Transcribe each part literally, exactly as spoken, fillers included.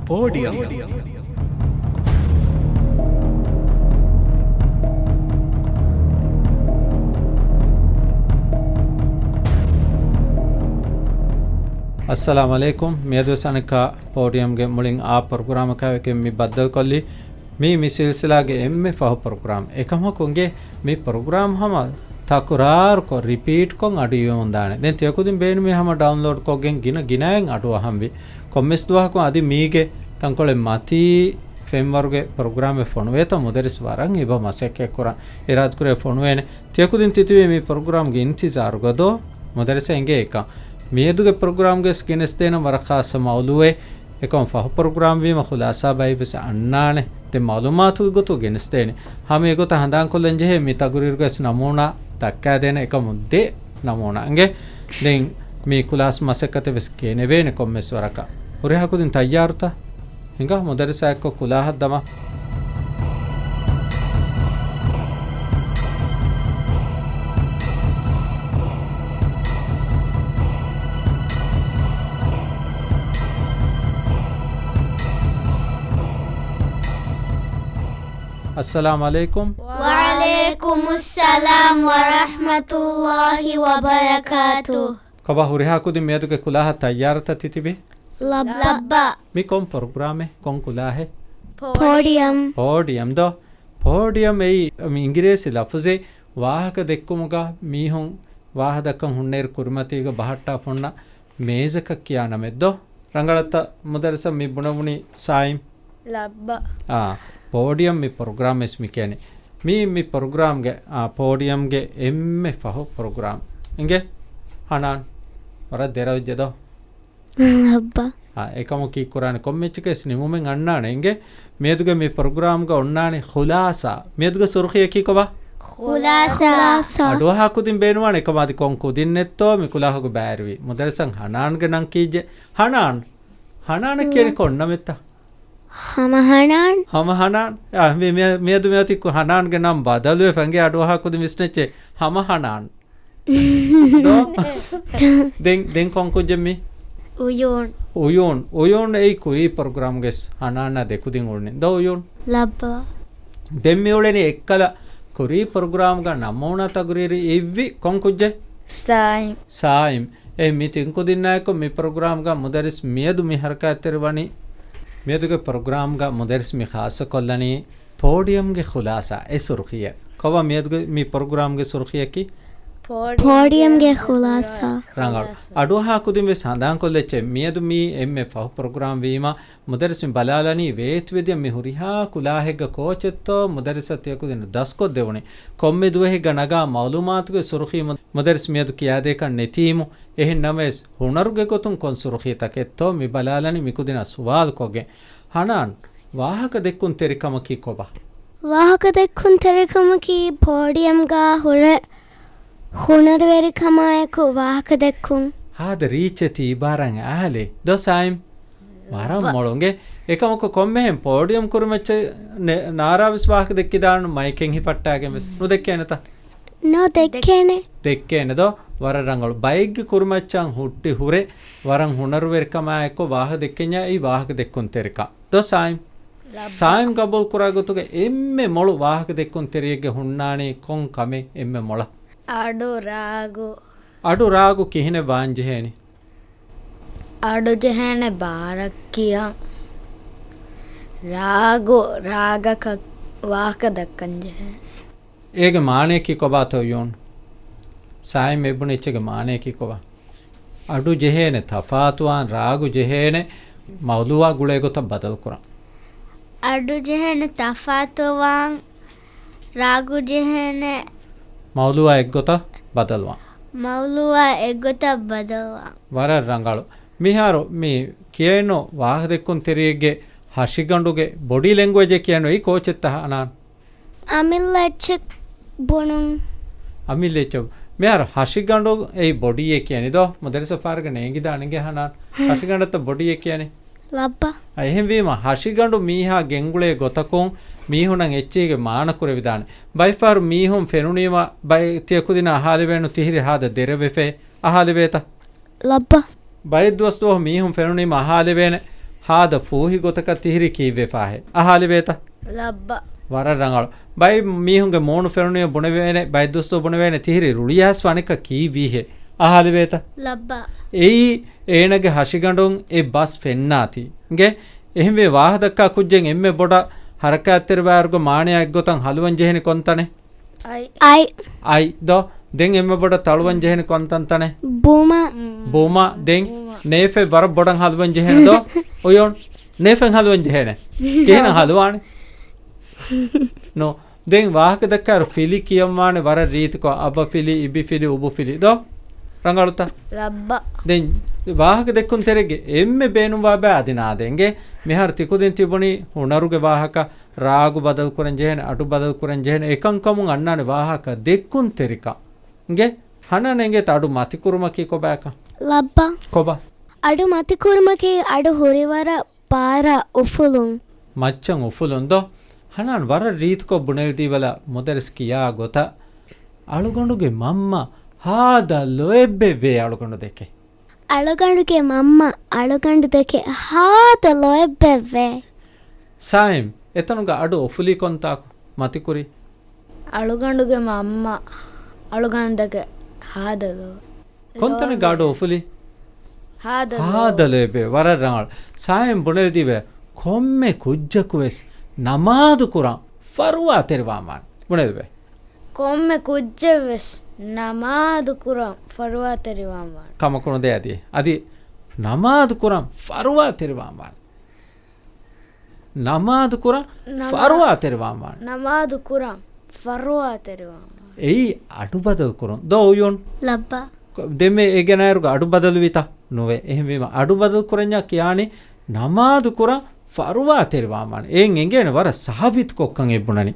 ޕޯޑިއަމް. އައްސަލާމު ޢަލައިކުމް. މިއަދުވެސް އަނެއްކާ ޕޯޑިއަމްގެ މުޅިން އާ ޕްރޮގްރާމަކާ އެކެއް މި ބައްދަލުކޮށްލީ. މީ މި ސިލްސިލާގެ އެންމެ ފަހު ޕްރޮގްރާމް. އެކަމަކު އިނގޭ މި ޕްރޮގްރާމް ހަމަ ތަކުރާރުކޮށް، ރިޕީޓްކޮށް އަޑު އިވެމުންދާނެ. ދެން ތިޔަކުދިން ބޭނުމީ ހަމަ ޑައުންލޯޑްކޮށްގެން ގިނަ ގިނައިން އަޑު އަހަންވީ. ކޮންމެސް ދުވަހަކު އަދި މީގެ ތަންކޮޅެއް މަތީ ފެންވަރުގެ ޕްރޮގްރާމެއް ފޮނުވޭތޯ މުދައްރިސް ވަރަށް އެބަ މަސައްކަތްކުރަން. އިރާދަކުރޭ ފޮނުވޭނެ. ތިޔަކުދިން ތިތިބީ މި ޕްރޮގްރާމްގެ އިންތިޒާރުގަ ދޯ؟ މުދައްރިސަށް އެނގޭ އެކަން. މިއަދުގެ ޕްރޮގްރާމްގައި ގެނެސްދޭނަން ވަރަށް ޚާއްޞަ މައުޟޫއެއް. އެކަމަ ފަހު ޕްރޮގްރާމް ވީމަ ޚުލާސާ ބައެއްވެސް އަންނާނެ. ދެން މައުލޫމާތުގެ ގޮތުގަ ގެނެސްދޭނެ. ހަމަ އެގޮތަށް ހަނދާންކޮށްލަން ޖެހޭ މި ތަގުރީރުގައި ނަމޫނާ ދައްކާދޭނެ އެކަމު ދެ ނަމޫނާ އިނގޭ. ދެން މި ކުލާސް މަސައްކަތެއް ވެސް ގެނެވޭނެ ކޮންމެސް ވަރަކަށް. ހުރިހާ ކުދިން ތައްޔާރުތަ؟ ހިނގާ މުދައްރިސާއެއްކޮށް ކުލާހަށް ދަމާ. އައްސަލާމު ޢަލައިކުމް. ވަޢަލައިކުމުއްސަލާމް ވަރަޙްމަތުﷲި ވަބަރަކާތު. ކޮބާ ހުރިހާ ކުދިން މިއަދުގެ ކުލާހަށް ތައްޔާރުތަ ތިތިބީ؟ ލައްބަ. ލައްބަ. މި ކޮން ޕްރޮގްރާމެއް؟ ކޮން ކުލާހެއް؟ ޕޯޑިއަމް. ޕޯޑިއަމް ދޯ؟ ޕޯޑިއަމް އެއީ މި އިނގިރޭސި ލަފުޒެއް ވާހަކަ ދެއްކުމުގަ މީހުން ވާހަ ދައްކަން ހުންނައިރު ކުރިމަތީގަ ބަހައްޓާފަ ހުންނަ މޭޒަކަށް ކިޔާ ނަމެއް ދޯ؟ ރަނގަޅަށްތަ މުދައްރިސަށް މި ބުނެވުނީ ސާއިމް؟ ލައްބަ. އާ، ޕޯޑިއަމް މި ޕްރޮގްރާމް ވެސް މި ކިޔަނީ. މީ މި ޕްރޮގްރާމްގެ، އާ، ޕޯޑިއަމްގެ އެންމެ ފަހު ޕްރޮގްރާމް. އިނގޭ؟ ހަނާން. ވަރަށް ދެރަވެއްޖެ ދޯ؟ ލައްބަ. އާ، އެކަމަކު ކީއްކުރާނެ ކޮންމެއްޗަކަސް ނިމުމެއް އަންނާނެ އިނގޭ. މިއަދުގެ މި ޕްރޮގްރާމްގަ އޮންނާނެ ޚުލާސާ. މިއަދުގެ ސުރުޚީއަކީ ކޮބާ؟ ޚުލާސާ. އަޑުއަހާ ކުދިން ބޭނުވާނެ އެކަމަ އަދި ކޮން ކުދިންނެއްތޯ މި ކުލާހުގަ ބައިވެރިވީ. މުދައްރިސަށް ހަނާންގެ ނަން ކީއްޖެ؟ ހަނާން. ހަނާނަށް ކިޔަނީ ކޮން ނަމެއްތަ؟ ހަމަ ހަނާން. ހަމަ ހަނާން. އާ، މި، މި، މިއަދު މިއޮތީ ކު-، ހަނާންގެ ނަން ބަދަލުވެފަ އިނގޭ އަޑުއަހާ ކުދިން ވިސްނައްޗޭ. ހަމަ ހަނާން. ދޯ؟ ދެން، ދެން ކޮން ކުއްޖެއް މީ؟ އުޔޫން. އުޔޫން. އުޔޫން އެއީ ކުރީ ޕްރޮގްރާމްގެ ހަނާނާ ދެކުދިން އުޅުނީ. ދޯ އުޔޫން؟ ލައްބަ. ދެން މި އުޅެނީ އެއްކަލަ ކުރީ ޕްރޮގްރާމްގަ ނަމޫނާ ތަގުރީރު އިއްވި ކޮން ކުއްޖެއް؟ ސާއިމް. ސާއިމް. އެ މި ތިން ކުދިންނާއެކު މި ޕްރޮގްރާމްގަ މުދައްރިސް މިއަދު މި ހަރަކާތްތެރިވަނީ. މިއަދުގެ ޕްރޮގްރާމްގަ މުދައްރިސް މި ޚާއްޞަކޮށްލަނީ ޕޯޑިއަމްގެ ޚުލާސާ އެ ސުރުޚީއެއް. ކޮބާ މިއަދުގެ މި ޕްރޮގްރާމްގެ ސުރުޚީއަކީ؟ ޕޯޑިއަމްގެ ޚުލާސާ. ރަނގަޅު. އަޑުއަހާ ކުދިން ވެސް ހަނދާންކޮށްލައްޗޭ މިއަދު މީ އެންމެ ފަހު ޕްރޮގްރާމް ވީމަ، މުދައްރިސް މި ބަލާލަނީ ވޭތުވެދިޔަ މި ހުރިހާ ކުލާހެއްގަ ކޯޗެއްތޯ މުދައްރިސަށް ތިޔަކުދިން ދަސްކޮށްދެވުނީ. ކޮންމެ ދުވަހެއްގަ ނަގާ މައުލޫމާތުގެ ސުރުޚީ މު-، މުދައްރިސް މިއަދު ކިޔާދޭކަށް ނެތީމު. އެހެން ނަމަވެސް ހުނަރުގެ ގޮތުން ކޮން ސުރުޚީތަކެއްތޯ މި ބަލާލަނީ މިކުދިންނަށް ސުވާލުކޮށްގެން. ހަނާން، ވާހަކަ ދެއްކުންތެރިކަމަކީ ކޮބާ؟ ވާހަކަ ދެއްކުންތެރިކަމަކީ ޕޯޑިއަމްގަ ހުރެ ހުނަރުވެރިކަމާއެކު ވާހަކަ ދެއްކުން. ހާދަ ރީއްޗެތި އިބާރާތް އަހާލޭ. ދޯ ސާއިމް؟ ވަރަށް ވަ- މޮޅުނގެ. އެކަމަކު ކޮންމެހެން ޕޯޑިއަމް ކުރިމައްޗަށް ނެ-، ނާރާ ވެސް ވާހަކަ ދެއްކިދާނު މައިކެއް ހިފައްޓާގެން ވެސް. ނުދެއްކޭނެތަ؟ ނޯ ދެއްކޭނެ. ދެއްކޭނެ ދޯ؟ ވަރަށް ރަނގަޅު. ބައެއްގެ ކުރިމައްޗަށް ހުއްޓި ހުރެ ވަރަށް ހުނަރުވެރިކަމާއެކު ވާހަކަ ދެއްކެންޏާ އެއީ ވާހަކަ ދެއްކުންތެރިކަން. ދޯ ސާއިމް؟ ލައްބަ. ސާއިމް ގަބޫލު ކުރާ ގޮތުގަ އެންމެ މޮޅު ވާހަކަ ދެއްކުންތެރިއެއްގެ ހުންނާނީ ކޮން ކަމެއް އެންމެ މޮޅަށް؟ އަޑު ރާގު. އަޑު ރާގު ކިހިނެއް ވާން ޖެހޭނީ؟ އަޑު ޖެހޭނެ ބާރަށް ކިޔަން. ރާގު ރާގަކަށް ވާހަކަ ދައްކަން ޖެހޭ. އޭގެ މާނަޔަކީ ކޮބާތޯ ޔޫން؟ ސާއިމް އެބުނި އެއްޗެއްގެ މާނަޔަކީ ކޮބާ؟ އަޑު ޖެހޭނެ ތަފާތުވާން، ރާގު ޖެހޭނެ މައުޟޫއާ ގުޅޭ ގޮތަށް ބަދަލުކުރަން. އަޑު ޖެހޭނެ ތަފާތުވާން، ރާގު ޖެހޭނެ މައުޟޫއާ އެއްގޮތަށް ބަދަލުވާން. މައުޟޫއާ އެއްގޮތަށް ބަދަލުވާން. ވަރަށް ރަނގަޅު. މިހާރު މި ކިޔައިން ވާހަކަ ދެއްކުންތެރިއެއްގެ ހަށިގަނޑުގެ ބޮޑީ ލެންގުއޭޖެއް ކިޔައިން އެއީ ކޯޗެއްތަ ހަނާން؟ އަމިއްލަ އެއްޗެއް ބުނުން. އަމިއްލަ އެއްޗެއް. މިހާރު ހަށިގަނޑު އެއީ ބޮޑީއެއް ކިޔަނީ ދޯ؟ މުދައްރިސަށް ފާރަގަ ނޭނގިދާނެ އިނގޭ ހަނާން. ހަށިގަނޑަށްތަ ބޮޑީއެއް ކިޔަނީ؟ ލައްބަ. އަ، އެހެންވީމަ ހަށިގަނޑު މީހާ ގެންގުޅޭ ގޮތަކުން މީހުނަށް އެއްޗެހިގެ މާނަ ކުރެވިދާނެ. ބައެއްފަހަރު މީހުން ފެނުނީމަ ބައެއް ތިޔަކުދިންނަށް އަހާލެވޭނު ތިހިރި ހާދަ ދެރަވެފައި. އަހާލެވޭތަ؟ ލައްބަ. ބައެއް ދުވަސް ދުވަހު މީހުން ފެނުނީމަ އަހާލެވޭނެ ހާދަ ފޫހި ގޮތަކަށް ތިހިރީ ކީއްވެފާހޭ؟ އަހާލިބޭތަ؟ ލައްބަ. ވަރަށް ރަނގަޅު. ބައެއް މީހުންގެ މޫނު ފެނުނީ ބުނެވޭނެ، ބައެއް ދުވަސް ބުނެވޭނެ ތިހިރީ ރުޅިއައިސްފަ އަނެއްކާ ކީއްވީހޭ؟ އަހާލިބޭތަ؟ ލައްބަ. އެއީ އޭނަގެ ހަށިގަނޑުން އެ ބަސް ފެންނާތީ. އިނގޭ؟ އެހެންވެ ވާހަ ދައްކާ ކުއްޖެއް އެންމެ ބޮޑަށް ހަރަކާތްތެރިވާއިރުގެ މާނަޔާ އެއްގޮތަށް ހަލުވަން ޖެހެނީ ކޮންތަނެއް؟ އައި. އައި. އައި ދޯ. ދެން އެންމެ ބޮޑަށް ތަޅުވަން ޖެހެނީ ކޮންތަންތަނެއް؟ ބުމަ. ބުމަ. ދެން ނޭފެއް ވަރަށް ބޮޑަށް ހަލުވަން ޖެހޭނެ ދޯ. އުޔޯން. ނޭފެއް ހަލުވަން ޖެހޭނެ. ކިހިނެއް ހަލުވާނެ؟ ނޯ. ދެން ވާހަކަ ދައްކާއިރު ފިލި ކިޔަންވާނެ ވަރަށް ރީތިކޮށް، އަބަފިލި، އިބިފިލި، އުބުފިލި ދޯ. ރަނގަޅުތަ؟ ލައްބަ. ދެން ވާހަކަ ދެއްކުން ތެރޭގެ އެންމެ ބޭނުންވާ ބައި އަދި ނާދޭ. އިނގޭ؟ މިހާރު ތިކުދިން ތިބުނީ ހުނަރުގެ ވާހަކަ، ރާގު ބަދަލު ކުރަން ޖެހޭނެ، އަޑު ބަދަލު ކުރަން ޖެހޭނެ، އެކަންކަމުން އަންނާނެ ވާހަކަ ދެއްކުން ތެރިކަން. އިނގޭ؟ ހަނާން އިނގޭތަ އަޑު މަތިކުރުމަކީ ކޮބާކަން؟ ލައްބަ. ކޮބާ؟ އަޑު މަތިކުރުމަކީ އަޑު ހުރިވަރަށް ބާރަށް އުފުލުން. މައްޗަށް އުފުލުން ދޯ؟ ހަނާން ވަރަށް ރީތިކޮށް ބުނެލިދީބަލަ މުދައްރިސް ކިޔާ ގޮތަށް. އަޅުގަނޑުގެ މަންމަ ހާދަ ލޯތްބެއްވޭ އަޅުގަނޑު ދެކެ. އަޅުގަނޑުގެ މަންމަ އަޅުގަނޑު ދެކެ ހާދަ ލޯތްބެއްވޭ. ސާއިމް، އެތަނުގަ އަޑު އުފުލީ ކޮންތާކު މަތިކުރީ؟ އަޅުގަނޑުގެ މަންމަ އަޅުގަނޑު ދެކެ ހާދަ ލޯ. ކޮންތަނެއްގަ އަޑު އުފުލީ؟ ހާދަ ލޯ. ހާދަ ލޯތްބެއް، ވަރަށް ރަނގަޅު. ސާއިމް ބުނެލިދީބެ، ކޮންމެ ކުއްޖަކުވެސް ނަމާދު ކުރަން ފަރުވާތެރިވާން ވާނެ. ބުނެލިބެ. ކޮންމެ ކުއްޖެއްވެސް ނަމާދު ކުރަން ފަރުވާތެރިވާން ވާނެ. ކަމަކު ނުދޭ އަދި. އަދި ނަމާދު ކުރަން ފަރުވާތެރިވާން ވާނެ. ނަމާދު ކުރަން ނަމާ-، ފަރުވާތެރިވާން ވާނެ. ނަމާދު ކުރަން ފަރުވާތެރިވާން ވާނެ. އެއީ އަޑު ބަދަލު ކުރުން. ދޯ އުޔުން؟ ލައްބަ. ކޮ-، ދެންމެ އެ ގެނައިރުގަ އަޑު ބަދަލުވީތަ؟ ނުވޭ. އެހެންވީމަ އަޑު ބަދަލު ކުރަންޏާ ކިޔާނީ ނަމާދު ކުރަން ފަރުވާތެރިވާން ވާނެ. އެއިން އެނގޭނެ ވަރަށް ސާބިތުކޮށްކަން އެ ބުނަނީ.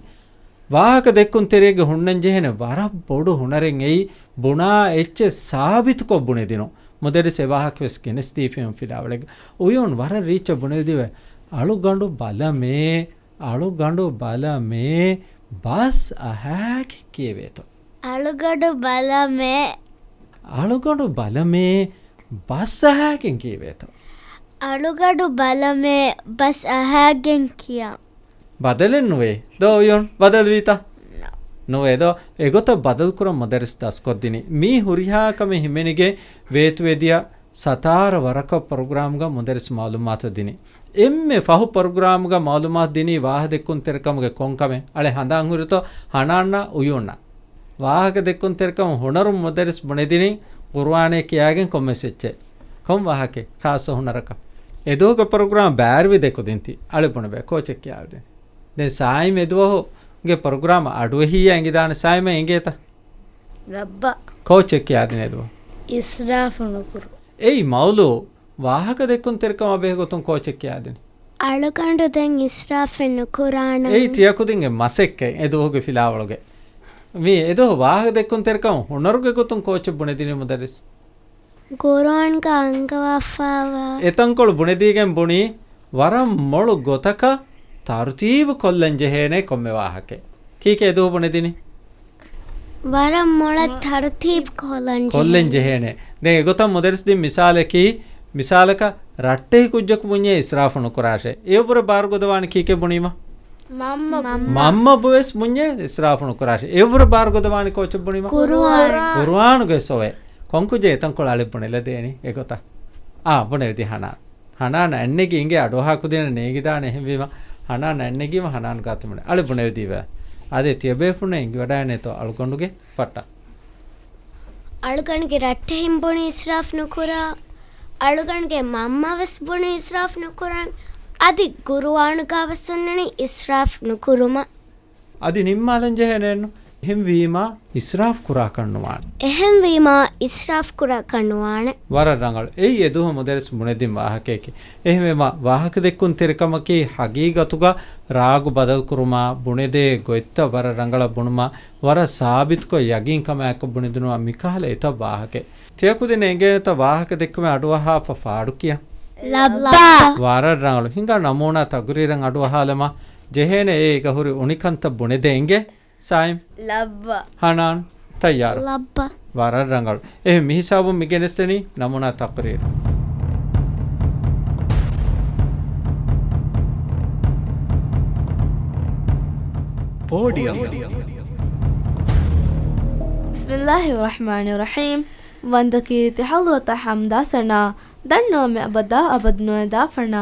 ވާހަކަ ދެއްކުން ތެރޭގެ ހުންނަން ޖެހޭނެ ވަރަށް ބޮޑު ހުނަރެއް އެއީ، ބުނާ އެއްޗެއް ސާބިތުކޮށް ބުނެދިނުން. މުދައްރިސް އެ ވާހަކަވެސް ގެނެސްދީފިއުން ފިލާވަޅެއްގަ. އުޔޫން ވަރަށް ރީއްޗަށް ބުނެދީވެ، އަޅުގަނޑު ބަލަމޭ، އަޅުގަނޑު ބަލަމޭ، ބަސް އަހާގެން ކިޔެވޭތޯ. އަޅުގަނޑު ބަލަމޭ. އަޅުގަނޑު ބަލަމޭ، ބަސް އަހާގެން ކިޔެވޭތޯ. އަޅުގަނޑު ބަލަމޭ، ބަސް އަހާގެން ކިޔަން. ބަދަލެއް ނުވޭ. ދޯ އުޔޫން، ބަދަލުވީތަ؟ ނުވޭ ދޯ. އެގޮތަށް ބަދަލުކުރަން މުދައްރިސް ދަސްކޮށްދިނީ. މީ ހުރިހާ ކަމެއް ހިމެނިގެން ވޭތުވެދިޔަ ސަތާރަ ވަރަކަށް ޕްރޮގްރާމްގަ މުދައްރިސް މައުލޫމާތު ދިނީ. އެންމެ ފަހު ޕްރޮގްރާމްގަ މައުލޫމާތު ދިނީ ވާހަ ދެއްކުންތެރިކަމުގެ ކޮންކަމެއް؟ އަޅެ ހަނދާން ހުރިތޯ ހަނާންނާ އުޔޫންނާ؟ ވާހަކަ ދެއްކުންތެރިކަމުން ހުނަރުން މުދައްރިސް ބުނެދިނީ ޤުރުއާނޭ ކިޔާގެން ކޮންމެސް އެއްޗެއް. ކޮން ވާހަކައެއް ޚާއްޞަ ހުނަރަކަށް؟ އެދުވަހުގެ ޕްރޮގްރާމް ބައިވެރިވެ ދެކުދިންތީ. އަޅެ ބުނެބަ ކޯޗެއް ކިޔާދިން. ދެން ސާއިމް އެދުވަހުގެ ޕްރޮގްރާމް އަޑުއެހިއްޔާ އެނގިދާނެ ސާއިމަށް އެނގޭތަ؟ ލައްބަ. ކޯޗެއް ކިޔާދިން އެދުވަހު. އިސްރާފު ނުކުރު. އެއީ މައުލޫ ވާހަކަ ދެއްކުންތެރިކަމާ ބެހޭގޮތުން ކޯޗެއް ކިޔާދިނީ. އަޅުގަނޑު ދެން އިސްރާފެއް ނުކުރާނަން. އެއީ ތިޔަކުދިންގެ މަސައްކަތް އެދުވަހުގެ ފިލާވަޅުގެ. މީ އެދުވަހު ވާހަކަ ދެއްކުންތެރިކަމުން ހުނަރުގެ ގޮތުން ކޯޗެއް ބުނެދިނީ މުދައްރިސް. ޤުރުއާންގަ އަންގަވާފައިވާ. އެތަންކޮޅު ބުނެދީގެން ބުނީ، ވަރަށް މޮޅު ގޮތަކަށް ތަރުތީބު ކޮށްލަން ޖެހޭނެ ކޮންމެ ވާހަކައެއް. ކީކޭ އެދުވަހު ބުނެދިނީ؟ ވަރަށް މޮޅަށް ތަރުތީބު ކޮށްލަން ކޮށްލަން ޖެހޭނެ. ޖެހޭނެ. ދެން އެގޮތަށް މުދައްރިސް ދިން މިސާލަކީ، މިސާލަކަށް ރައްޓެހި ކުއްޖަކު ބުންޏޭ އިސްރާފު ނުކުރާށޭ. އެއަށްވުރެ ބާރުގަދަވާނީ ކީކޭ ބުނީމަ؟ މަންމަ. މަންމަ. މަންމަބުވެސް ބުންޏޭ އިސްރާފު ނުކުރާށޭ. އެއަށްވުރެ ބާރުގަދަވާނީ ކޯޗެއް ބުނީމަ؟ ޤުރުއާން. ޤުރުއާނުގެ ސޮވެ. ކޮންކުއްޖެއް އެތަންކޮޅު އަޅެއް ބުނެލަދޭނީ އެގޮތަށް؟ އާ، ބުނެލިދީ ހަނާން. ހަނާން އަތްނެގި އިނގޭ އަޑުއަހާ ކުދިންނަށް ނޭނގިދާނެ އެހެންވީމަ، ހަނާން އަތްނެގީމަ ހަނާން ގާތު ބުނޭ. އަޅެ ބުނެލިދީވެ. އާދެ ތިޔަބޭފުޅުންނަށް އެނގިވަޑައިނޭތޯ އަޅުގަނޑުގެ ފައްޓަ. އަޅުގަނޑުގެ ރައްޓެހިން ބުނީ އިސްރާފް ނުކުރާ. އަޅުގަނޑުގެ މަންމަވެސް ބުނީ އިސްރާފް ނުކުރަން. އަދި ޤުރުއާނުގަވެސް އޮންނަނީ އިސްރާފް ނުކުރުމަށް. އަދި ނިންމާލަން ޖެހޭނެއެއްނު. އެހެންވީމާ އިސްރާފް ކުރާކަށް ނުވާނެ. އެހެންވީމާ އިސްރާފް ކުރާކަށް ނުވާނެ. ވަރަށް ރަނގަޅު. އެއީ އެދުވަހު މުދައްރިސް ބުނެދިން ވާހަކައެކޭ. އެހެންވީމާ ވާހަކަ ދެއްކުންތެރިކަމަކީ ހަގީގަތުގަ ރާގު ބަދަލުކުރުމާ، ބުނެދޭ ގޮތްތައް ވަރަށް ރަނގަޅަށް ބުނުމާ، ވަރަށް ސާބިތުކޮށް ޔަގީންކަމާއެކު ބުނެދިނުމާ މިކަހަލަ އެތައް ވާހަކައެއް. ތިޔަކުދިން އެނގޭނެތަ ވާހަކަ ދެއްކުމެ އަޑުއަހާފަ ފާޑުކިޔަން؟ ލައްބަ. ވަރަށް ރަނގަޅު. ހިނގާ ނަމޫނާ ތަގުރީރެއް އަޑުއަހާލަމާ ޖެހޭނެ އޭގަ ހުރި އުނިކަންތައް ބުނެދޭ އިނގޭ. ސާއިމް. ލައްބަ. ހަނާން. ތައްޔާރު. ލައްބަ. ވަރަށް ރަނގަޅު. އެހެން މިހިސާބުން މިގެނެސްދެނީ ނަމޫނާ ތަގުރީރު. ޕޯޑިއަމް. ބިސްމިއްލާހި ރަޙްމާނި ރަޙީމް. ވަންދަ ކީރިތި ޙަޟްރަތަށް ޙަމްދާ ސަނާ، ދަންނަވަމެ އަބަދާ އަބަދު ނުވެދާ ފަނާ،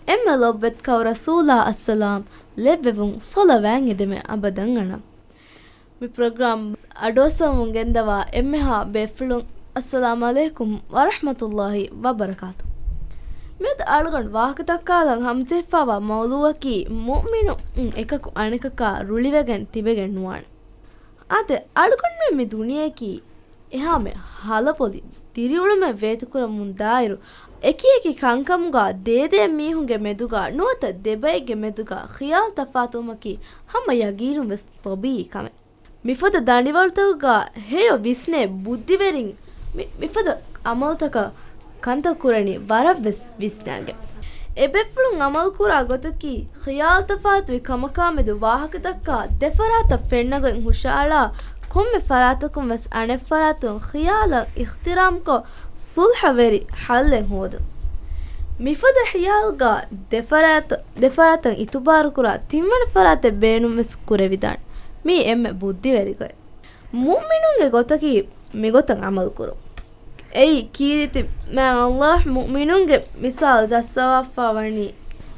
އެންމެ ލޮބުވެތި ކައު ރަސޫލާ އައްސަލާމް ލެއްވެވުން، ޞަލަވާތް އެދެމެ އަބަދަން އަނަން. މި ޕްރޮގްރާމް އަޑުއައްސަވަމުން ގެންދަވާ އެންމެހާ ބޭފުޅުން، އައްސަލާމު ޢަލައިކުމް ވަރަޙްމަތުﷲި ވަބަރަކާތު. މިއަދު އަޅުގަނޑު ވާހަކަދައްކާލަން ހަމަޖެހިފާވާ މައުޟޫޢަކީ، މުއުމިނުން އެކަކު އަނެކަކާ ރުޅިވެގެން ތިބެގެން ނުވާނެ. އާދެ، އަޅުގަނޑުމެން މި ދުނިޔެއަކީ އެހާމެ ހަލަބޮލި ދިރިއުޅުމެއް ވޭތުކުރަމުން ދާއިރު، އެކިއެކި ކަންކަމުގާ ދޭދޭ މީހުންގެ މެދުގާ ނުވަތަ ދެބައެއްގެ މެދުގާ ޚިޔާލު ތަފާތުވުމަކީ ހަމަ ޔަގީނުން ވެސް ޠަބީޢީ ކަމެއް. މިފަދަ ދަނޑިވަޅުތަކުގާ ހެޔޮ ވިސްނޭ ބުއްދިވެރިން މި، މިފަދަ ޢަމަލުތަކަށް ކަންތައް ކުރަނީ ވަރަށް ވެސް ވިސްނާގެން. އެބޭފުޅުން ޢަމަލުކުރާ ގޮތަކީ، ޚިޔާލުތަފާތުވި ކަމަކާމެދު ވާހަކަދައްކާ، ދެފަރާތަށް ފެންނަގޮތް ހުށައަޅާ، ކޮންމެ ފަރާތަކުން ވެސް އަނެއްފަރާތުން ޚިޔާލަށް އިޙްތިރާމްކޮށް، ޞުލްޙަވެރި ޙައްލެއް ހޯދުން. މިފަދަ ޚިޔާލުގާ ދެފަރާތަށް، ދެފަރާތަށް އިތުބާރުކުރާ ތިންވަނަ ފަރާތެއް ބޭނުން ވެސް ކުރެވިދާނެ. މީ އެންމެ ބުއްދިވެރި ގޮތް. މުއުމިނުންގެ ގޮތަކީ މިގޮތަށް ޢަމަލުކުރުން. އެއީ ކީރިތި މާތް ﷲ މުއުމިނުންގެ މިސާލު ޖައްސަވާފާވަނީ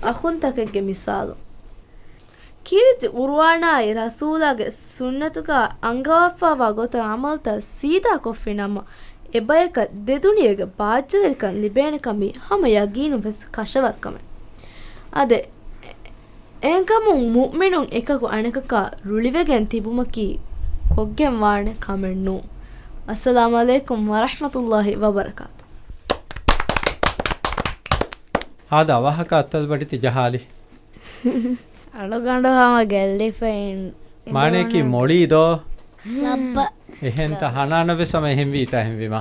އަޚުންތަކެއްގެ މިސާލު. ކީރިތި ޤުރުއާނާއި ރަސޫލާގެ ސުންނަތުގާ އަންގަވާފާވާ ގޮތަށް ޢަމަލުތައް ސީދާކޮށްފިނަމަ، އެބަޔަކަށް ދެދުނިޔޭގެ ބާއްޖަވެރިކަން ލިބޭނެކަމީ ހަމަ ޔަގީނުން ވެސް ކަށަވަރު ކަމެއް. އާދެ، އެހެންކަމުން މުއުމިނުން އެކަކު އަނެކަކާ ރުޅިވެގެން ތިބުމަކީ ކޮށްގެން ވާނެ ކަމެއް ނޫން. އައްސަލާމު ޢަލައިކުމް ވަރަޙްމަތުﷲި ވަބަރަކާތު. ހާދަ އަވަހަކަށް އަތޮޅު ބަޑި ތި ޖަހާލި. އަޅުގަނޑު ހަމަ ގެއްލިފަ އިން-، މާނަޔަކީ އިނދެވަނަ މޮޅީ ދޯ؟ ލައްބަ. އެހެންތަ ހަނާނަށް ވެސް ހަމަ އެހެންވީތާ އެހެންވީމާ.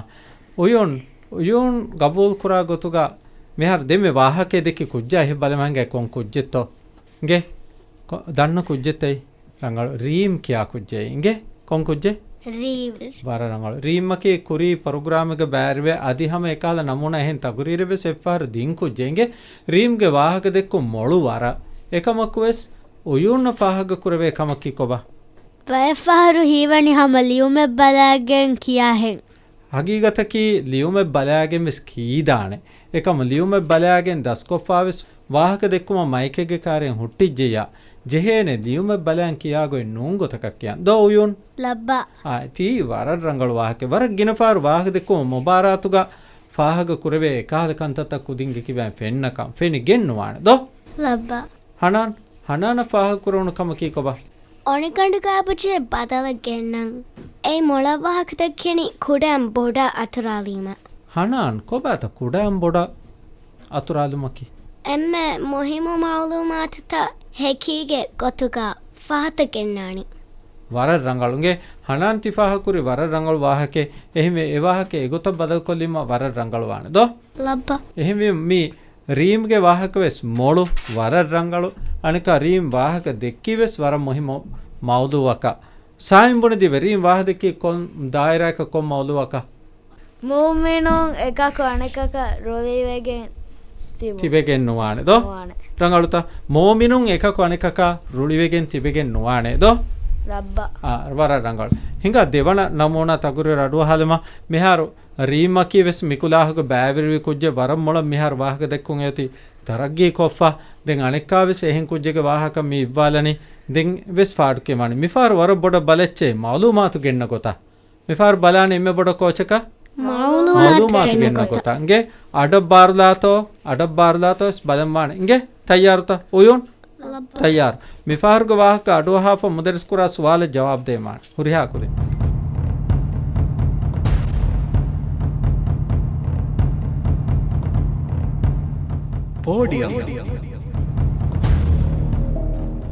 އުޔޫން، އުޔޫން ގަބޫލު ކުރާ ގޮތުގަ މިހާރު ދެންމެ ވާހަކައެއް ދެއްކި ކުއްޖާ އެހެން ބަލަމާ ހިނގާ ކޮން ކުއްޖެއްތޯ؟ އިނގޭ؟ ކޮ-، ދަންނަ ކުއްޖެއްތައި؟ ރަނގަޅު. ރީމް ކިޔާ ކުއްޖެއް. އިނގޭ؟ ކޮން ކުއްޖެއް؟ ރީމް. ވަރަށް ރަނގަޅު. ރީމްއަކީ ކުރީ ޕްރޮގްރާމެއްގަ ބައިވެރިވޭ އަދި ހަމަ އެކަހަލަ ނަމޫނާ އެހެން ތަގުރީރެއް ވެސް އެއްފަހަރު ދިން ކުއްޖެއް. އިނގޭ؟ ރީމްގެ ވާހަކަ ދެއްކުން މޮޅު ވަރަށް. އެކަމަކު ވެސް އުޔޫންނަށް ފާހަގަ ކުރެވޭ ކަމަކީ ކޮބާ؟ ބައެއްފަހަރު ހީވަނީ ހަމަ ލިޔުމެއް ބަލާގެން ކިޔާހެން. ހަގީގަތަކީ ލިޔުމެއް ބަލާގެން ވެސް ކީދާނެ. އެކަމު ލިޔުމެއް ބަލާގެން ދަސްކޮށްފާ ވެސް ވާހަކަ ދެއްކުމަށް މައިކެއްގެ ކާރިއެއް ހުއްޓިއްޖެއްޔާ، ޖެހޭނެ ލިޔުމެއް ބަލާން ކިޔާގޮތް ނޫން ގޮތަކަށް ކިޔަން. ދޯ އުޔޫން؟ ލައްބަ. އާ، ތީ ވަރަށް ރަނގަޅު ވާހަކަ. ވަރަށް ގިނަފާރު ވާހަކަ ދެއްކުމަށް މުބާރާތުގަ ފާހަގަ ކުރެވޭ އެކަހަލަ ކަންތައްތައް ކުދިންގެ ކިބައިން ފެންނަކަން ފެނިގެން ނުވާނެ. ދޯ؟ ލައްބަ. ހަނާން، ހަނާނަށް ފާހަގަ ކުރެވުނު ކަމަކީ ކޮބާ؟ އޮނިކަނޑު ކާބަޖެ ބަދަލަށް ގެންނަން. އެއީ މޮޅަށް ވާހަކަ ދެއްކެނީ ކުޑައިން ބޮޑަށް އަތުރާލީމަ. ހަނާން، ކޮބާތަ ކުޑައިން ބޮޑަށް އަތުރާލުމަކީ؟ އެންމެ މުހިއްމު މައުލޫމާތުތައް ހެކީގެ ގޮތުގަ ފަހަތަށް ގެންނާނީ. ވަރަށް ރަނގަޅު. އިނގޭ، ހަނާން ތި ފާހަގަކުރީ ވަރަށް ރަނގަޅު ވާހަކައެއް. އެހެންވެ، އެ ވާހަކަ އެގޮތަށް ބަދަލުކޮށްލީމަ ވަރަށް ރަނގަޅުވާނެ. ދޯ؟ ލައްބަ. އެހެންވީމަ މި ރީމްގެ ވާހަކަ ވެސް މޮޅު، ވަރަށް ރަނގަޅު. އަނެކާ ރީމް ވާހަކަ ދެއްކީ ވެސް ވަރަށް މުހިއްމު މައުޟޫޢަކަށް. ސާއިން ބުނެދީބަ ރީމް ވާހަކަ ދެއްކީ ކޮން ދާއިރާއަކަށް ކޮން މައުޟޫޢަކަށް؟ މުއުމިނުން އެކަކު އަނެކަކަށް ރުޅިވެގެން ތިބުން. ތިބެގެން ނުވާނެ ދޯ؟ ނުވާނެ. ރަނގަޅުތަ؟ މުއުމިނުން އެކަކު އަނެކަކަށް ރުޅިވެގެން ތިބެގެން ނުވާނެ ދޯ؟ ލައްބަ. އާ، ވަރަށް ރަނގަޅު. ހިނގާ ދެވަނަ ނަމޫނާ ތަގުރީރު އަޑުއަހާލަމާ، މިހާރު ރީމްއަކީ ވެސް މިކުލާހުގެ ބައިވެރިވި ކުއްޖެއް. ވަރަށް މޮޅަށް މިހާރު ވާހަކަ ދެއްކުން އެއޮތީ ތަރައްގީ ކޮށްފަ. ދެން އަނެއްކާވެސް އެހެން ކުއްޖެއްގެ ވާހަކަ މި އިއްވާލަނީ. ދެން ވެސް ފާޑުކިޔަމާނެ. މިފަހަރު ވަރަށް ބޮޑަށް ބަލައްޗޭ މައުލޫމާތު ގެންނަ ގޮތަށް. މިފަހަރު ބަލާނެ އެންމެ ބޮޑަށް ކޯޗަކަށް؟ މައުލޫމާތު މައުލޫމާތު ގެންނަ ގެންނަ ގޮތަށް. ގޮތަށް. އިނގޭ، އަޑަށް ބާރުލާތޯ، އަޑަށް ބާރުލާތޯ ވެސް ބަލަންވާނެ. އިނގޭ، ތައްޔާރުތަ؟ އުޔޫން؟ ލައްބަ. ތައްޔާރު. މިފަހަރުގެ ވާހަކަ އަޑުއަހާފަ މުދައްރިސް ކުރާ ސުވާލަށް ޖަވާބު ދޭމާނެ. ހުރިހާ ކުދިން. ޕޯޑިއަމް.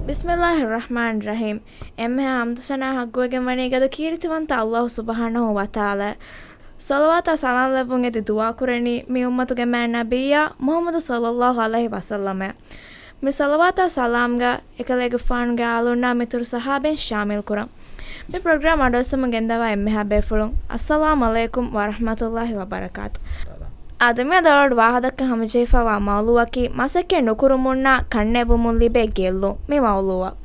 ބިސްމިއްލާހި ރަޙްމާނި ރަޙީމް. އެންމެހާ ޙަމްދު ސަނާ ޙައްޤުވެގެން ވަނީ ގަދަ ކީރިތިވަންތަ ﷲ ސުބްޙާނަހޫ ވަތަޢާލާ. ޞަލަވާތާ ސަލާމް ލެއްވުން އެދި ދުޢާ ކުރަނީ މި އުއްމަތުގެ މާތް ނަބިއްޔާ މުޙައްމަދު ޞައްލައްލާހު ޢަލައިހި ވަސައްލަމަށް. މި ޞަލަވާތާ ސަލާމްގަ އެކަލޭގެފާނުގެ އާލުންނާ މިތުރު ޞަޙާބީން ޝާމިލް ކުރަން. މި ޕްރޮގްރާމް އަޑުއައްސަމުން ގެންދަވާ އެންމެހާ ބޭފުޅުން، އައްސަލާމް ޢަލައިކުމް ވަރަޙްމަތުﷲި ވަބަރަކާތު. އާދެ، މިއަދު އަޅުގަޑު ވާހަކަދައްކަން ހަމަޖެހިފައިވާ މައުޟޫޢަކީ މަސައްކަތް ނުކުރުމުންނާ ކަންނެވުމުން ލިބޭ ގެއްލުން މި މައުޟޫޢަށް.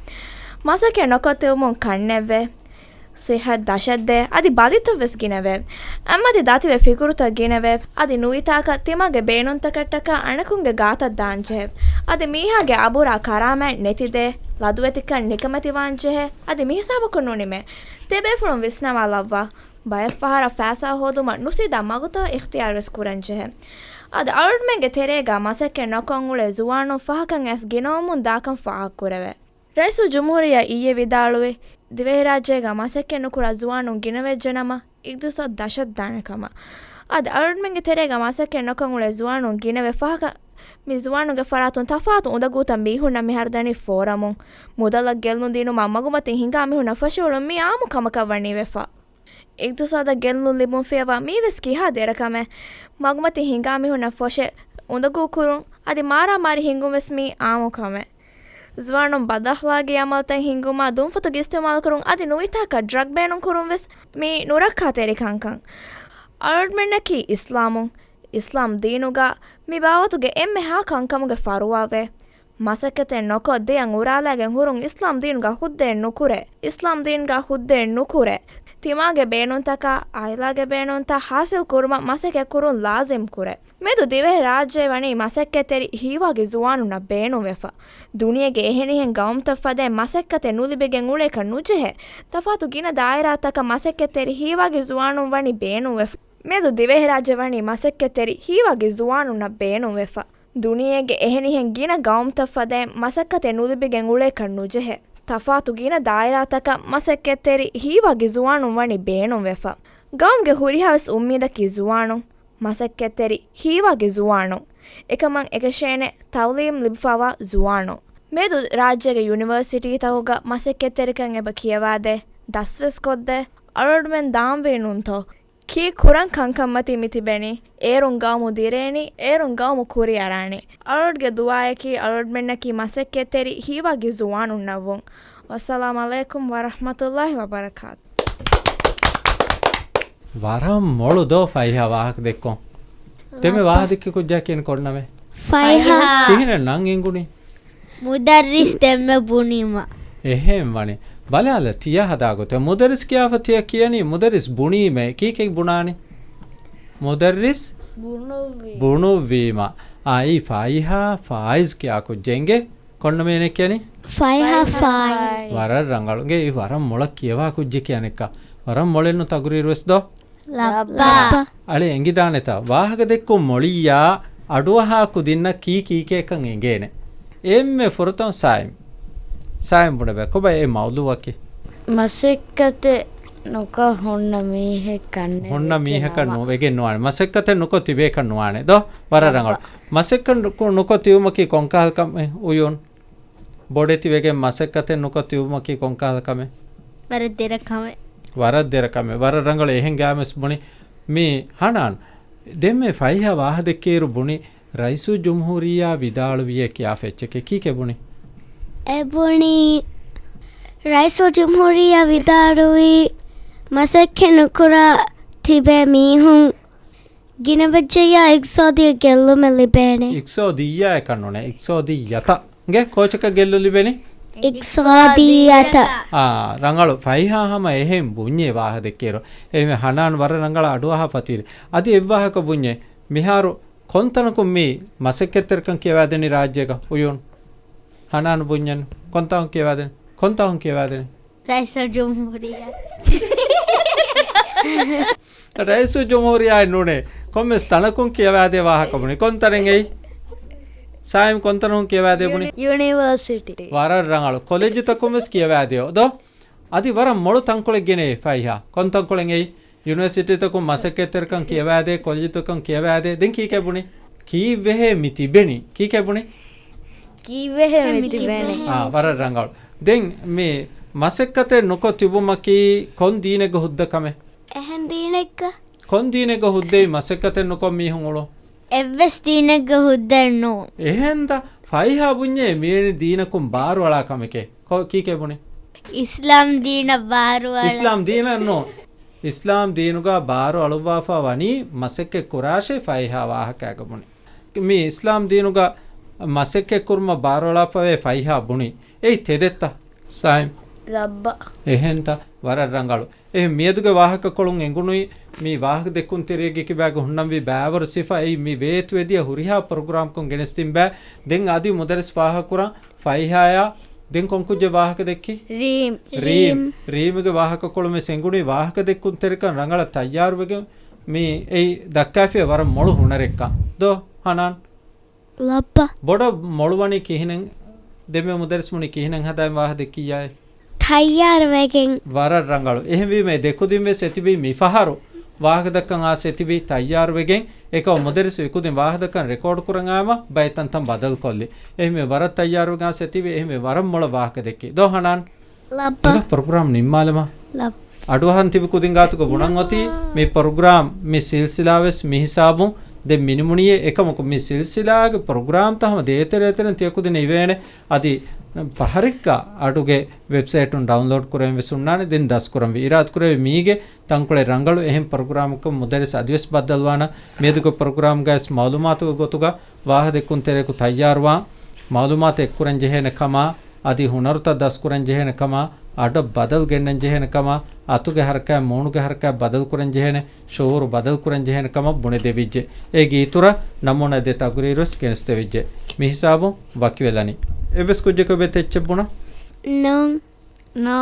މަސައްކަތް ނުކޮށް ތިބުމުން ކަންނެވޭ. ސިއްހަތް ދަށަށްދޭ. އަދި ބަލިތައް ވެސް ގިނަވޭ. އެއްމަތި ދަތިވެ ފިކުރުތައް ގިނަވޭ. އަދި ނުވިތާކަށް ތިމާގެ ބޭނުންތަކަށްޓަކާ އަނެކުންގެ ގާތަށް ދާންޖެހޭ. އަދި މީހާގެ އަބުރާ ކަރާމާތް ނެތިދޭ. ލަދުވެތިކަން ނިކަމެތިވާންޖެހޭ. އަދި މިހިސާބަކުން ނޫނީމޭ. ތިބޭފުޅުން ވިސްނަވާލައްވާ. ބައެއްފަހަރަށް ފައިސާ ހޯދުމަށް ނުސީދާ މަގުތައް އިޚްތިޔާރުވެސް ކުރަންޖެހޭ. އަދި އަޅުގަނޑުމެންގެ ތެރޭގަ މަސައްކަތް ނުކޮށް އުޅޭ ޒުވާނުން ފަހަކަށް އައިސް ގިނަވަމުން ދާކަން ފާހަގަކުރެވޭ. ރައީސުލްޖުމްހޫރިއްޔާ އިއްޔެ ވިދާޅުވި، ދިވެހިރާއްޖޭގަ މަސައްކަތް ނުކުރާ ޒުވާނުން ގިނަވެއްޖެނަމަ، އިގްތިސާދު ދަށަށްދާނެ ކަމަށް. އަދި އަޅުގަނޑުމެންގެ ތެރޭގަ މަސައްކަތް ނުކޮށް އުޅޭ ޒުވާނުން ގިނަވެ ފަހަކަށް މި ޒުވާނުންގެ ފަރާތުން ތަފާތު އުނދަގޫތައް މީހުންނަށް މިހާރު ދަނީ ފޯރަމުން. މުދަލަށް ގެއްލުން ދިނުމަށް މަގުމަތިން ހިނގާ މީހުންނަށް ފޮށިއުޅުން މީ އާއްމު ކަމަކަށް ވަނީ ވެފަ. އިގްތިސާދަށް ގެއްލުން ލިބުން ފިޔަވާ މީވެސް ކިހާ ދެރަ ކަމެއް. މަގުމަތިން ހިނގާ މީހުންނަށް ފޮށެ އުނދަގޫ ކުރުން އަދި މާރާމާރީ ހިނގުން ވެސް މީ އާއްމު ކަމެއް. ޒުވާނުން ބަދައްޚްލާގީ އަމަލުތައް ހިންގުމާ ދުންފަތުގެ އިސްތިޢުމާލު ކުރުން އަދި ނުވިތާކަށް ޑްރަގް ބޭނުން ކުރުން ވެސް މީ ނުރައްކާތެރި ކަންކަން. އަޅުގަނޑުމެންނަކީ އިސްލާމުން. އިސްލާމް ދީނުގަ މި ބާވަތުގެ އެންމެހާ ކަންކަމުގެ ފަރުވާވޭ. މަސައްކަތެއް ނުކޮށް ދެއަތް އުރާލާގެން ހުރުން އިސްލާމް ދީނުގަ ހުއްދައެއް ނުކުރޭ. އިސްލާމް ދީނުގަ ހުއްދައެއް ނުކުރޭ. ތިމާގެ ބޭނުންތަކާ، އާއިލާގެ ބޭނުންތައް ހާސިލް ކުރުމަށް މަސައްކަތް ކުރުން ލާޒިމް ކުރޭ. މެދު ދިވެހި ރާއްޖެ ވަނީ މަސައްކަތްތެރި ހީވާގި ޒުވާނުންނަށް ބޭނުންވެފަ. ދުނިޔޭގެ އެހެނިހެން ގައުމުތައް ފަދައިން މަސައްކަތެއް ނުލިބިގެން އުޅޭކަށް ނުޖެހޭ. ތަފާތު ގިނަ ދާއިރާތަކަށް މަސައްކަތްތެރި ހީވާގި ޒުވާނުން ވަނީ ބޭނުންވެފަ. މެދު ދިވެހިރާއްޖެ ވަނީ މަސައްކަތްތެރި ހީވާގި ޒުވާނުންނަށް ބޭނުންވެފަ. ދުނިޔޭގެ އެހެނިހެން ގިނަ ގައުމުތައް ފަދައިން މަސައްކަތެއް ނުލިބިގެން އުޅޭކަށް ނުޖެހޭ. ތަފާތު ގިނަ ދާއިރާތަކަށް މަސައްކަތްތެރި ހީވާގި ޒުވާނުން ވަނީ ބޭނުންވެފަ. ގައުމުގެ ހުރިހާވެސް އުއްމީދަކީ ޒުވާނުން، މަސައްކަތްތެރި ހީވާގި ޒުވާނުން. އެކަމަށް އެކަށޭނެ ތައުލީމް ލިބިފައިވާ ޒުވާނުން. މެދު ރާއްޖޭގެ ޔުނިވަރސިޓީތަކުގަ މަސައްކަތްތެރިކަން އެބަ ކިޔަވާދޭ، ދަސްވެސް ކޮށްދޭ. އަޅުގަނޑުމެން ދާންވީ ނޫންތޯ؟ ކީއް ކުރަން ކަންކަންމަތީ މި ތިބެނީ؟ އޭރުން ގައުމު ދިރޭނީ، އޭރުން ގައުމު ކުރިއަރާނީ. އަޅުގަނޑުގެ ދުޢާއަކީ އަޅުގަނޑުމެންނަކީ މަސައްކަތްތެރި ހީވާގި ޒުވާނުންނަށްވުން. ވައްސަލާމް ޢަލައިކުމް ވަރަޙްމަތުﷲި ވަބަރަކާތު. ވަރަށް މޮޅު ދޯ ފައިހާ ވާހަކަ ދެއްކުން. ދެންމެ ލައްޕަ. ވާހަކަ ދެއްކި ކުއްޖާ ކިހިނެއް ކޮންނަމޭ؟ ފައިހާ. ފައިހާ. ކިހިނެއް ނަން އެނގުނީ؟ މުދައްރިސް ދެންމެ ބުނީމަ. އެހެން ވަނީ. ބަލާލަ ތިޔަ ހަދާ ގޮތެއް. މުދައްރިސް ކިޔާފަ ތިޔަ ކިޔަނީ މުދައްރިސް ބުނީމޭ. ކީކޭ ބުނާނީ؟ މުދައްރިސް ބުނުއްވީ. ބުނުއްވީމަ. އާ، އީ ފައިހާ ފާއިޒް ކިޔާ ކުއްޖެއް އިނގޭ. ކޮންނަމޭ އޭނަ ކިޔަނީ؟ ފައިހާ ފާއިޒް. ވަރަށް ރަނގަޅު. އިނގޭ އީ ވަރަށް މޮޅަށް ކިޔަވާ ކުއްޖެއް ކިޔަނެއްކާ. ވަރަށް މޮޅެއްނު ތަގުރީރުވެސް ދޯ. ލައްޕަ. ލައްޕަ. އަޅެ އެނގިދާނެތަ؟ ވާހަކަ ދެއްކުން މޮޅިއްޔާ އަޑުއަހާ ކުދިންނަށް ކީ ކީކޭކަން އެނގޭނެ. އެންމެ ފުރަތަމަ ސާއިމް. ސާއިމް ބުނެބަ. ކޮބާ އެ މައުޟޫޢަކީ؟ މަސައްކަތެއް ނުކޮށް ހުންނަ މީހެއް ކަންނެ ހުންނަ ވެއްޖެ މީހަކަށް ނަމަ. ނު-، ވެގެން ނުވާނެ. މަސައްކަތެއް ނުކޮށް ތިބޭކަށް ނުވާނެ. ދޯ؟ ވަރަށް ރަނގަޅު. ލައްޕަ. މަސައްކަތް ނުކޮ-، ނުކޮށް ތިބުމަކީ ކޮންކަހަލަ ކަމެއް އުޔޫން؟ ބޮޑެތި ވެގެން މަސައްކަތެއް ނުކޮށް ތިބުމަކީ ކޮންކަހަލަ ކަމެއް؟ ވަރަށް ދެރަ ކަމެއް. ވަރަށް ދެރަ ކަމެއް. ވަރަށް ރަނގަޅު. އެހެން ގާމެސް ބުނި މީ ހަނާން. ދެންމެ ފައިހާ ވާހަ ދެއްކޭއިރު ބުނި ރައީސުލްޖުމްހޫރިއްޔާ ވިދާޅުވިއޭ ކިޔާފަ އެއްޗެކޭ. ކީކޭ ބުނި؟ އެ ބުނީ ރައީސުލްޖުމްހޫރިއްޔާ ވިދާޅުވީ މަސައްކަތް ނުކުރާ ތިބޭ މީހުން ގިނަވެއްޖެއްޔާ އިގްތިސާދީ ގެއްލުމެއް ލިބޭނެ. އިގްތިސާދީއްޔާ އެކަން ނޫނޭ، އިގްތިސާދީއްޔަތަށް. އިނގޭ ކޯޗަކަށް ގެއްލުން ލިބޭނީ؟ އިގްތިސާދީއްޔަތަށް. އާ، ރަނގަޅު. ފައިހާ ހަމަ އެހެން ބުންޏޭ ވާހަ ދެއްކޭއިރު. އެހެންވެ ހަނާން ވަރަށް ރަނގަޅަށް އަޑުއަހާފަ ތިއްރި. އަދި އެއްވާހަކަ ބުންޏޭ. މިހާރު ކޮންތަނަކުން މި މަސައްކަތްތެރިކަން ކިޔަވާދެނީ ރާއްޖޭގަ؟ އުޔޫން. ހަނާން ބުންޏެއްނު. ކޮންތާކުން ކިޔަވާދެނީ؟ ކޮންތާކުން ކިޔަވާދެނީ؟ ރައީސުލްޖުމްހޫރިއްޔާ. ރައީސުލްޖުމްހޫރިއްޔާއެއް ނޫނޭ. ކޮންމެސް ތަނަކުން ކިޔަވާދޭ ވާހަކަ ބުނި. ކޮން ތަނެއް އެއީ؟ ސާއިމް ކޮން ތަނަކުން ކިޔަވާދޭ ބުނި؟ ޔުނި-، ޔުނިވަރސިޓީ. ވަރަށް ރަނގަޅު. ކޮލެޖުތަކުން ވެސް ކިޔަވާދޭ ދޯ؟ އަދި ވަރަށް މޮޅު ތަންކޮޅެއް ގެނައީ ފައިހާ. ކޮން ތަންކޮޅެއް އެއީ؟ ޔުނިވަރސިޓީތަކުން މަސައްކަތްތެރިކަން ކިޔަވާދޭ، ކޮލެޖުތަކުން ކިޔަވާދޭ. ދެން ކީކޭ ބުނި؟ ކީއްވެހޭ މި ތިބެނީ؟ ކީކޭ ބުނި؟ ކީއްވެހޭ މި ތިބެނީ؟ އާ، ވަރަށް ރަނގަޅު. ދެން މި މަސައްކަތެއް ނުކޮށް ތިބުމަކީ ކޮން ދީނެއްގެ ހުއްދަ ކަމެއް؟ އެހެން ދީނެއްގަ؟ ކޮން ދީނެއްގެ ހުއްދައެއް މަސައްކަތެއް ނުކޮށް މީހުން އުޅުން؟ އެއްވެސް ދީނެއްގެ ހުއްދައެއް ނޫން. އެހެންދަ؟ ފައިހާ ބުންޏޭ މިވެނި ދީނަކުން ބާރުއަޅާ ކަމެކޭ. ކޮ-، ކީކޭ ބުނި؟ އިސްލާމް ދީނަށް ބާރުއަޅާ. އިސްލާމް ދީނަށް ނޫން. އިސްލާމް ދީނުގަ ބާރު އަޅުއްވާފަ ވަނީ މަސައްކަތް ކުރާށޭ ފައިހާ ވާހަކައިގަ ބުނި. މި އިސްލާމް ދީނުގަ މަސައްކަތް ކުރުމަށް ބާރުއަޅާފަވޭ ފައިހާ ބުނި. އެއީ ތެދެއްތަ؟ ސާއިމް. ލައްބަ. އެހެންތަ؟ ވަރަށް ރަނގަޅު. އެހެން މިއަދުގެ ވާހަކަކޮޅުން އެނގުނުއި މި ވާހަކަ ދެއްކުންތެރިއެއްގެ ކިބާގަ ހުންނަންވީ ބައިވަރު ސިފަ. އެއީ މި ވޭތުވެދިޔަ ހުރިހާ ޕްރޮގްރާމަކުން ގެނެސްދިން ބައި. ދެން އަދި މުދައްރިސް ފާހަގަކުރަން ފައިހާޔާ. ދެން ކޮންކުއްޖެއް ވާހަކަ ދެއްކީ؟ ރީމް. ރީމް. ރީމްގެ ވާހަކަކޮޅު މިސް އެނގުނުއި ވާހަކަ ދެއްކުންތެރިކަން ރަނގަޅަށް ތައްޔާރުވެގެން މި އެއީ ދައްކާފިޔާ ވަރަށް މޮޅު ހުނަރެއްކަން. ދޯ ހަނާން؟ ލައްބަ. ބޮޑަށް މޮޅުވަނީ ކިހިނެއް؟ ދެންމެ މުދައްރިސް ބުނީ ކިހިނެއް ހަދާން ވާހަކަ ދެއްކިއްޔާ؟ ތައްޔާރުވެގެން. ވަރަށް ރަނގަޅު. އެހެންވީމަ ދެކުދިން ވެސް އެތިބީ މިފަހަރު ވާހަކަދައްކަން އާސް އެތިބީ ތައްޔާރުވެގެން. އެކަމަ މުދައްރިސް އެކުދިން ވާހަކަދައްކަން ރެކޯޑް ކުރަން އާމަ ބައެއް ތަންތަން ބަދަލުކޮށްލި. އެހެންވެ ވަރަށް ތައްޔާރުވެގެން އާސް އެތިބީ. އެހެންވެ ވަރަށް މޮޅަށް ވާހަކަ ދެއްކި. ދޯ ހަނާން؟ ލައްބަ. އިރަށް ޕްރޮގްރާމް ނިންމާލަމާ. ލައްބަ. އަޑުއަހަން ތިބި ކުދިން ގާތުގަ ބުނަން އޮތީ މި ޕްރޮގްރާމް މި ސިލްސިލާވެސް މިހިސާބުން ދެން މިނިމުނީ. އެކަމަކު މި ސިލްސިލާގެ ޕްރޮގްރާމްތައް ހަމަ ދޭތެރޭތެރެން ތިޔަ ކުދިން އިވޭނެ. އަދި ފަހަރެއްގަ އަޑުގެ ވެބްސައިޓުން ޑައުންލޯޑް ކުރެވެން ވެސް ހުންނާނެ. ދެން ދަސްކުރަންވީ. އިރާދަކުރެވޭ މީގެ ތަންކޮޅެއް ރަނގަޅު އެހެން ޕްރޮގްރާމަކަށް މުދައްރިސް އަދިވެސް ބައްދަލުވާނަން. މިއަދުގެ ޕްރޮގްރާމްގައިވެސް މައުލޫމާތުގެ ގޮތުގަ ވާހަކަދެއްކުންތެރިޔަކު ތައްޔާރުވާން، މައުލޫމާތު އެއްކުރަން ޖެހޭނެ ކަމާ، އަދި ހުނަރުތައް ދަސްކުރަން ޖެހޭނެ ކަމާ، އަޑަށް ބަދަލު ގެންނަން ޖެހޭނެ ކަމާ، އަތުގެ ހަރަކާތް މޫނުގެ ހަރަކާތް ބަދަލުކުރަން ޖެހޭނެ، ޝުއޫރު ބަދަލުކުރަން ޖެހޭނެ ކަމަށް ބުނެދެވިއްޖެ. އޭގެ އިތުރަށް ނަމޫނާ ދެ ތަގުރީރުވެސް ގެނެސްދެވިއްޖެ. މިހިސާބުން ވަކިވެލަނީ. އެއްވެސް ކުއްޖަކަށް އެއްޗެއް ބުނަން؟ ނޯ. ނޯ.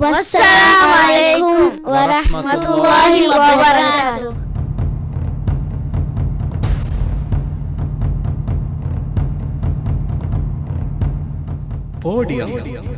ވައްސަލާމު ޢަލައިކުމް ވަރަޙްމަތުﷲ ވަބަރަކާތުހު. ޕޯޑިއަމް.